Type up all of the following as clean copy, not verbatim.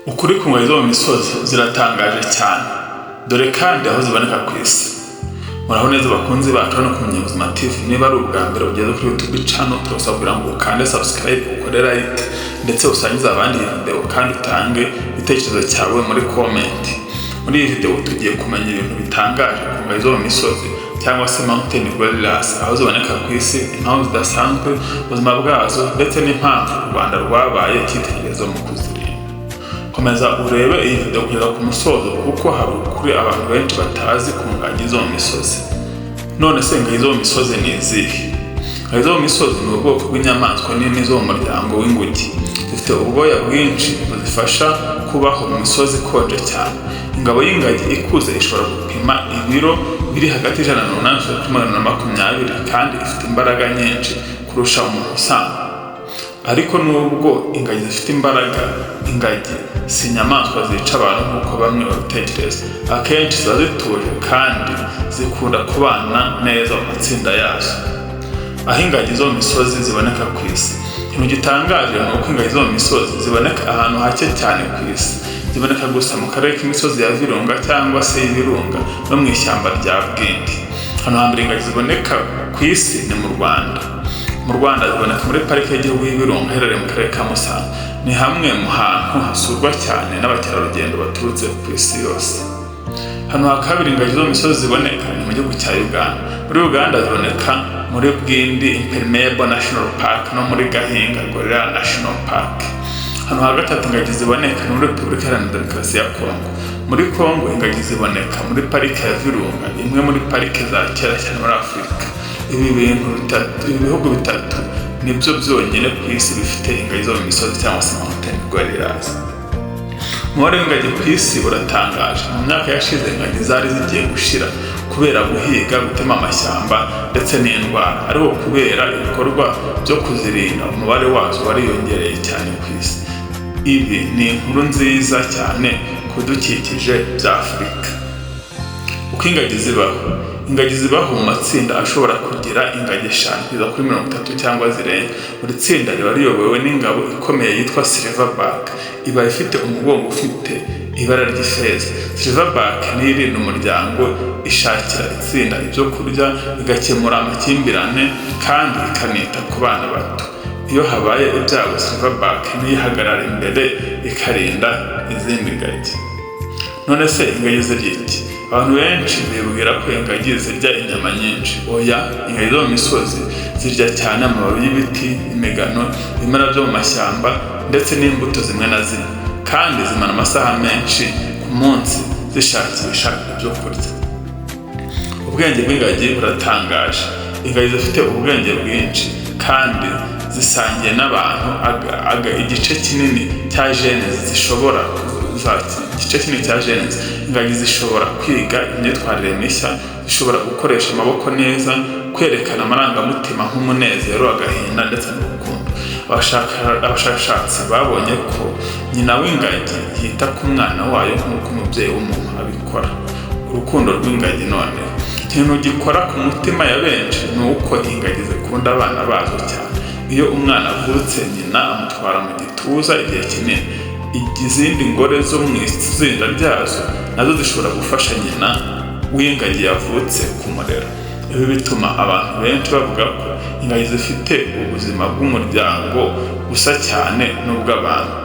Ukuri ku ngagi zo mu misozi ziratangaje cyane, dore kandi aho ziboneka ku isi. Muraho neza bakunzi bacu hano ku Munyabuzima TV. Niba ari ubwa mbere ugeze kuri YouTube channel, turasaba kugira ngo ukande subscribe, ukore like, ndetse usangize abandi iyi video, kandi utange igitekerezo cyawe muri comment. Muri iyi video tugiye kumenya ibintu bitangaje ku ngagi zo mu misozi cyangwa se mountain gorillas, aho ziboneka ku isi, impamvu zidasanzwe, ubuzima bwazo, ndetse n'impamvu u Rwanda rwabaye icyitegererezo mu kuzirinda. Komeza urebe iyi video kugeza ku musozo, kuko hari ukuri abantu benshi batazi ku ngagi zo mu misozi. None se ingagi zo mu misozi ni izihe? Ingagi zo mu misozi ni ubwoko bw'inyamaswa nini zo mu muryango w'inguge. Zifite ubwoya bwinshi buzifasha kubaho mu misozi ikonje cyane. Ingabo y'ingagi ikuze ishobora gupima ibiro biri hagati y'180 kuri 220, kandi ifite imbaraga nyinshi kurusha umuntu usanzwe. Ariko nubwo ingagi zifite imbaraga, ingagi si inyamaswa zica abantu nk'uko bamwe babitekereza. Akenshi ziba zituje kandi zikunda kubana neza mu matsinda yazo. Aho ingagi zo mu misozi ziboneka ku isi. Ikintu gitangaje ni uko ingagi zo mu misozi ziboneka ahantu hake cyane ku isi. Ziboneka gusa mu karere k'imisozi ya Virunga cyangwa se y'Ibirunga no mu ishyamba rya Bwindi. Ahantu hambere ingagi ziboneka ku isi ni mu Rwanda. Mu Rwanda ziboneka muri Parike y'Igihugu y'Ibirunga iherereye mu karere ka Musanze. Ni hamwe mu hantu hasurwa cyane n'abakerarugendo baturutse ku isi yose. Ahantu ha kabiri ingagi zo mu misozi ziboneka ni mu gihugu cya Uganda. Muri Uganda ziboneka muri Bwindi Impermeable National Park no muri Gahinga Gorilla National Park. Ahantu ha gatatu ingagi ziboneka ni muri Repubulika Iharanira Demokarasi ya Kongo. Muri Kongo ingagi ziboneka muri Parike ya Virunga, imwe muri parike za kera cyane muri Afurika. Ibi bintu bitatu, ibi bihugu bitatu nibyo byonyine ku isi bifite ingagi zo mu misozi cyangwa se mountain gorillas. Umubare w'ingagi ku isi uratangaje. Mu myaka yashize ingagi zari zigiye gushira kubera guhiga, gutema amashyamba ndetse n'indwara, ariko kubera ibikorwa byo kuzirinda umubare wazo wariyongereye cyane ku isi. Ibi ni inkuru nziza cyane ku bidukikije bya Afurika. Uko ingagi zibaho. Ingagi zibaho mu matsinda ashobora kugira ingagi 5 kugeza kuri 30 cyangwa zirenga. Buri tsinda riba riyobowe n'ingabo ikomeye yitwa silverback, iba ifite umugongo ufite ibara ry'ifeza. Silverback niyo irinda umuryango, ishakira itsinda ibyo kurya, igakemura amakimbirane kandi ikanita ku bana bato. Iyo habaye ibyago, silverback niyo ihagarara imbere ikarinda izindi ngagi. None se ingagi zirya iki? Abantu benshi bibwira ko ingagi zirya inyama nyinshi. Oya, ingagi zo mu misozi zirya cyane amababi y'ibiti, imigano, ibimera byo mu mashyamba ndetse n'imbuto zimwe na zimwe, kandi zimara amasaha menshi ku munsi zishakisha ibyo kurya. Ubwenge bw'ingagi buratangaje. Ingagi zifite ubwenge bwinshi kandi zisangiye n'abantu igice kinini cya genes zishobora igice kinini cya genes. Ingagi zishobora kwiga imyitwarire mishya, zishobora gukoresha amaboko neza, kwerekana amarangamutima nk'umunezero, agahinda ndetse n'urukundo. Abashakashatsi babonye ko nyina w'ingagi yita ku mwana wayo nk'uko umubyeyi w'umuntu abikora. Urukundo rw'ingagi. Noneho ikintu gikora ku mutima ya benshi ni uko ingagi zikunda abana bazo cyane. Iyo umwana avutse, nyina amutwara mu gituza igihe kinini. Izindi ngore zo mu itsinda ryazo nazo zishobora gufasha nyina w'ingagi yavutse kumurera. Ibi bituma abantu benshi bavuga ko ingagi zifite ubuzima bw'umuryango busa cyane n'ubw'abantu.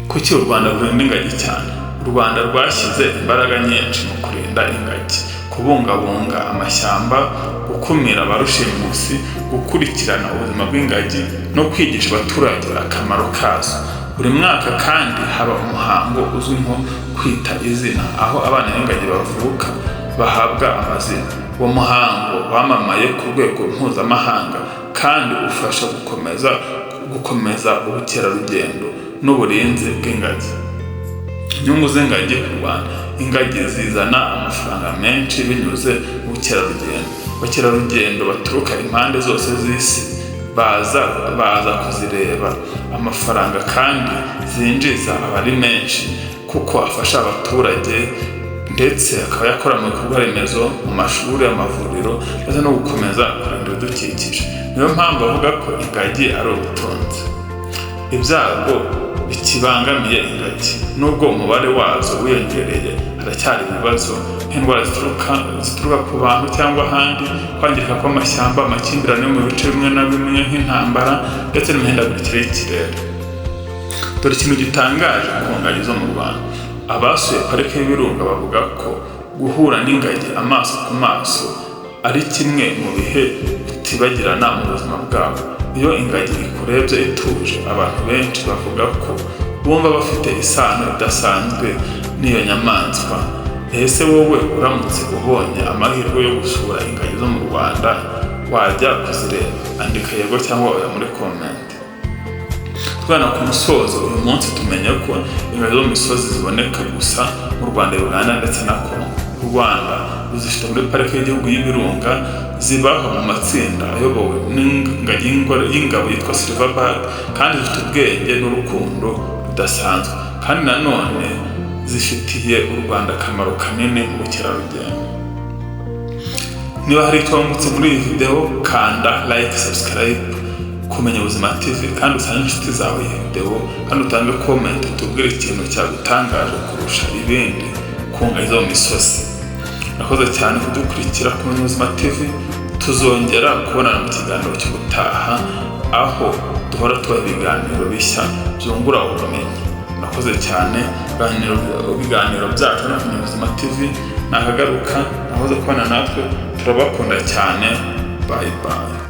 Kuki u Rwanda rurinda ingagi cyane? U Rwanda rwashyize imbaraga nyinshi mu kurinda ingagi, kubungabunga amashyamba, gukumira ba rushimusi, gukurikirana ubuzima bw'ingagi no kwigisha abaturage akamaro kazo. Buri mwaka kandi haba umuhango uzwi nko Kwita Izina, aho abana b'ingagi bavuka bahabwa amazina. Uwo muhango wamamaye ku rwego mpuzamahanga kandi ufasha gukomeza ubukerarugendo n'uburinzi bw'ingagi. Inyungu z'ingagi ku Rwanda. Ingagi zizana amafaranga menshi binyuze mu bukerarugendo. Abakerarugendo baturuka impande zose z'isi baza kuzireba. Amafaranga kandi zinjiza aba ari menshi kuko afasha abaturage, ndetse akaba yakora mu bikorwa remezo, mu mashuri, amavuriro ndetse no gukomeza kurinda ibidukikije. Niyo mpamvu bavuga ko ingagi ari ubutunzi. Ibyago bikibangamiye ingagi. Nubwo umubare wazo wiyongereye, haracyari ibibazo nk'indwara zituruka ku bantu cyangwa ahandi, kwangirika kw'amashyamba, amakimbirane yo mu bice bimwe na bimwe nk'intambara, ndetse n'imihindagurikire y'ikirere. Dore ikintu gitangaje ku ngagi zo mu Rwanda. Abasuye Parike y'Ibirunga bavuga ko guhura n'ingagi amaso ku maso ari kimwe mu bihe bitibagirana mu buzima bwabo. Iyo ingagi ikurebye ituje, abantu benshi bavuga ko bumva bafite isano idasanzwe n'iyo nyamaswa. Ese wowe, uramutse ubonye amahirwe yo gusura ingagi zo mu Rwanda, wajya kuzireba? Andika yego cyangwa oya muri comment. Tugana ku musozo, uyu munsi tumenye ko ingagi zo mu misozi ziboneka gusa mu Rwanda, Uganda ndetse na Congo. U Rwanda ruzifite muri Parike y'Igihugu y'Ibirunga. Zibaho mu matsinda ayobowe n'ingagi y'ingabo yitwa Silverback, kandi zifite ubwenge n'urukundo rudasanzwe, kandi nanone zifitiye u Rwanda akamaro kanini mu bukerarugendo. Niba hari icyo wungutse muri iyi video, kanda like, subscribe Kumenya Ubuzima TV, kandi usange inshuti zawe iyi video, kandi utange comment utubwire ikintu cyagutangaje kurusha ibindi ku ngagi zo mu misozi. Urakoze cyane kudukurikira Kumenya Ubuzima TV. Tuzongera kubonana mu kiganiro cy'ubutaha, aho duhora tubaha ibiganiro bishya byungura ubumenyi. Murakoze cyane. Ibiganiro byacu no Kumenya Ubuzima TV nakagaruka. Nahoze kubana natwe, turabakunda cyane. Bye bye.